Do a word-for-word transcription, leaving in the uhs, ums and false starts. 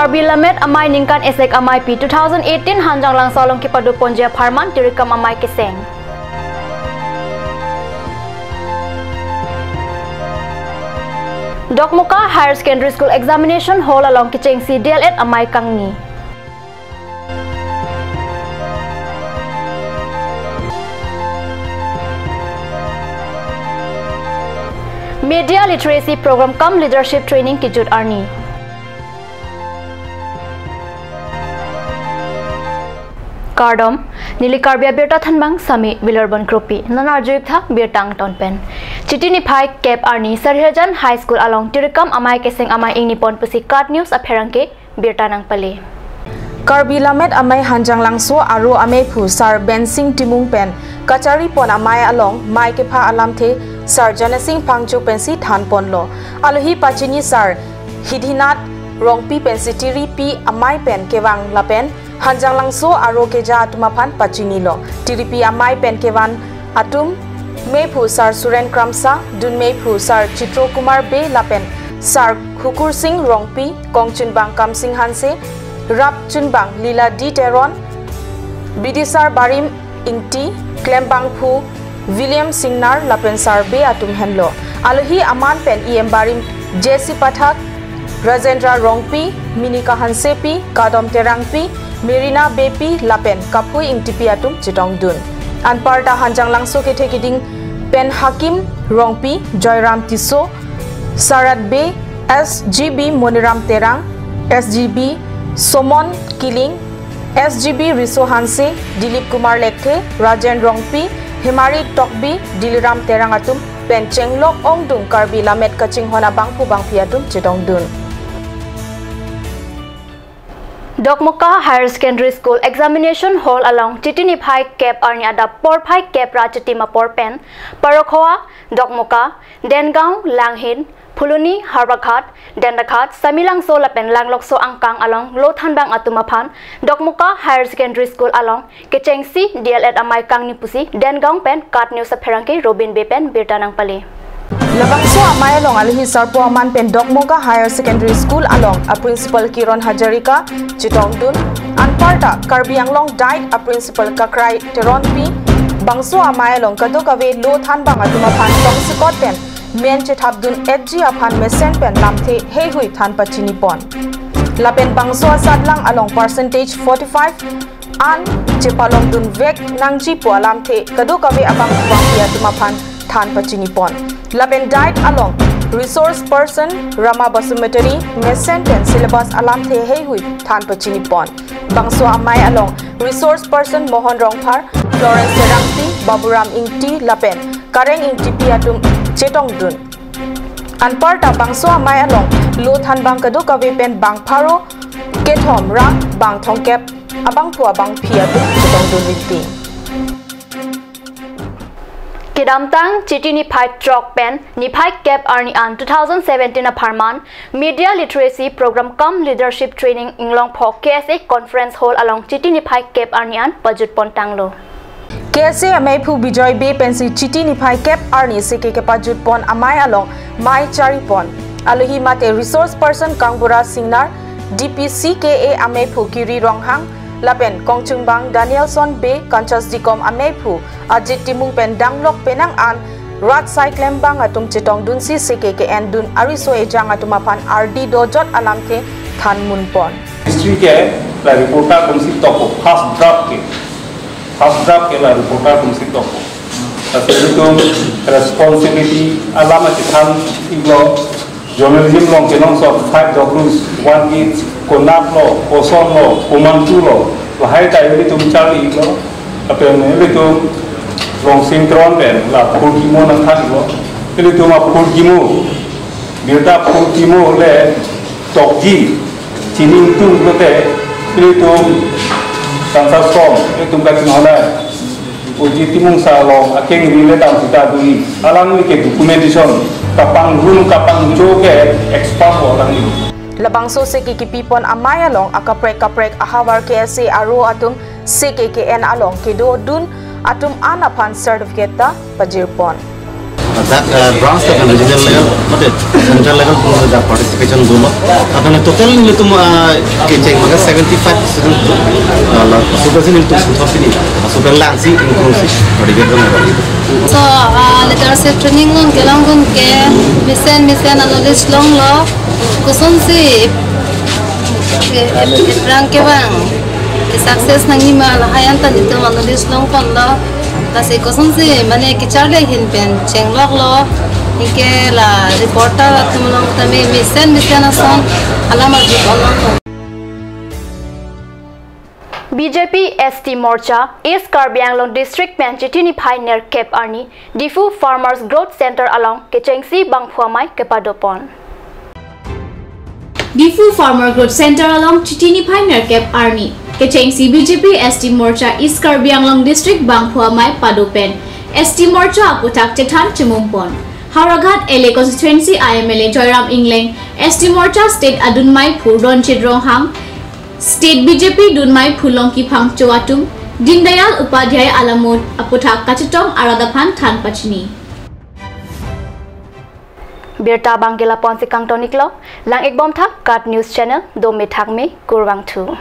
Karbi Lammet Amei Ningkan Esek Ameipi two thousand eighteen Hanjanglangso along kepadoponji apharman Tirikam Amei keseng. Dokmoka Higher Secondary School Examination Hall along kechengsi D L Ed amei kangni. Media Literacy Program cum Leadership Training kejut arni. Kardom, neli Karbi Abirta thanbang Sami Wilarbon Kropi, non arjuik tha birta angton pen. Chiti niphai kep arni Sarihajan High School along Tirikam Amei keseng amei ingnipon pusi KAT News apherangke birta nangpale. Karbi Lammet Amei Hanjanglangso aro ameiphu Sar Bensing Timung pen kacharipon amei along mei kepha alamthe Sar Janasing Phangcho pensi thanponlo. Alohi pachini Sar Hidhinath Rongpi pensi tiripi amei pen kevang lapen Hanjanglangso aro keja atum aphan pachinilo. Tiripi amei pen kevan atum meiphu Sar Suren Kramsa, dunmeiphu Sar Chitro Kumar Bey lapen Sar Khukursing Rongpi, kongchunbang Kamsing Hanse, rapchunbang Lila D Teron, bidisar barim Ingti, klembangphu William Singnar lapen Sar Bey atum henlo. Alohi aman pen E M barim J C Pathak, Rajendra Rongpi, Minika Hansepi, Kadom Terangpi, Merina Beypi lapen Kaphui Ingtipi atum chetongdun. Anparta Hanjanglangso kethe keding pen Hakim Rongpi, Joyram Tisso, Sarat Bey, S G B Moniram Terang, S G B Somon Kiling, S G B Riso Hanse, Dilip Kumar Lekthe, Rajen Rongpi, Hemari Tokbi, Diliram Terang atum pen chenglok ongdung Karbi Lammet kachinghon abangphu bangphi atum chetongdun. Dokmoka Higher Secondary School Examination Hall along Chiti niphai kep arni adap porphai kep ra chitim apor pen Parokhowa, Dokmoka, Dengaon, Langhin, Phuloni, Howraghat, Dentaghat, Samelangso lapen Langlokso angkang along lo thanbang atum aphan Dokmoka Higher Secondary School along kechengsi D L Ed amei kangni pusi Dengaon pen KAT News apherangke Robin Bey pen birta nangpale. Labangso amei along alohi sarpo aman pen Dokmoka Higher Secondary School along a Principal Kiron Hazarika chetongdun. Anparta Karbi Anglong Diet a Principal Kakrai Teronpi bangso amei along kadokave lo thanbang atum aphan tongsekot pen men chethapdun-etji aphan mesen pen lamthe heihui than pachinipon. Lapen bangso asatlang along percentage forty-five an chepalongdunvek nangji pu alamthe kadokave abangphu bangphi atum aphan than pachinipon. Lapen Diet along resource person Rama Basumatary mesen pen syllabus alamthe heihui than pachinipon. Bangso amei along resource person Mohon Rongphar, Florence Terangpi, Baburam Ingti lapen Kareng Ingtipi atum chetongdun. Anparta bangso amei along lo thanbang kadokave pen bang pharo kethom ra bang thomkep abangphu abangphi atum chetongdun rinti. Kedamtang Chiti niphai throk pen niphai kep arni an two thousand seventeen apharman Media Literacy Program cum Leadership Training Inglongpho K S A Conference Hall along Chiti niphai kep arni an pajutpon tanglo. K S A ameiphu Bijoy Bey pensi Chiti niphai kep arni seke kepajutpon amei along mei charipon. Alohi mate resource person Kangbura Singnar, D P C K A ameiphu Kiri Ronghang, lapen kongchungbang Danielson Bey, Kanchas Dikom ameiphu Ajit Timung pen danglok penang an rat sai klembang atum chetongdunsi seke ke-endun ariso ejang atum aphan ardi dojot alamthe thanmunpon. History ke la reporter atumsi tokpo, first draft ke, first draft ke la reporter atumsi tokpo. Lasi itum responsibility alam kethan iklo, journalism along kenangsot five Ws, one is konatlo, kosonlo, komantulo, lahai ta ilitum charli iklo. Lapen ilitum Rongsing Teron pen la phurkimo nangthan iklo. Ilitum aphurkimo, birta phurkimo le tokji, chiningtunglote, ilitum kangsam, ilitum kachinghon, Ajit Timung sar along akengri le dam sita duri. Alangli ke documentation kapangrung kapangcho ke expert lo alangli. Labangso seke kepipon amei along akaprek kaprek ahavar K S A aro atum seke ke-en along kedodun atum an aphan certificate ta pajirpon. Dak, uh, branch lapen regional level, mate central level pu dak participation dolo. Lapen total nelitum, uh, kecheng maka seventy five student, uh, la supervision nelitum sutho sini, uh, super lang si ingkung si, participate dong. So, uh, leadership training along kelong gun ke mesen mesen a-knowledge longlo, kosonsi ke, ke, ke, rang kevang ke-success nangji ma lahai an ta nelitum a-knowledge longponlo. Lasi kosonsi mane kecharli ahin pen chengloklo. Anke la reporter atum along tame mesen mesen ason alam arjuponlo. B J P S T Morcha East Karbi Anglong District pen Chiti niphai nerkep arni Diphu Farmers Growth Center along kechengsi bangphu amei kepadopon. Diphu Farmer Growth Center along Chiti niphai nerkep arni kechengsi B J P S T Morcha East Karbi Anglong District bangphu amei pado pen S T Morcha aputhak chethan chemumpon. Howraghat L A constituency a M L A Joyram Engleng, S T Morcha State adun meiphu Ronjit Ronghang, State B J P dun meiphu Longki Phangcho atum Deendayal Upadhyay alamut aputhak kachetong arat aphan than pachini. Birta abang ke lapu-an si kangton-iklo, lang-ikbom tha KAT News Channel, dome thakme, kurvangthu.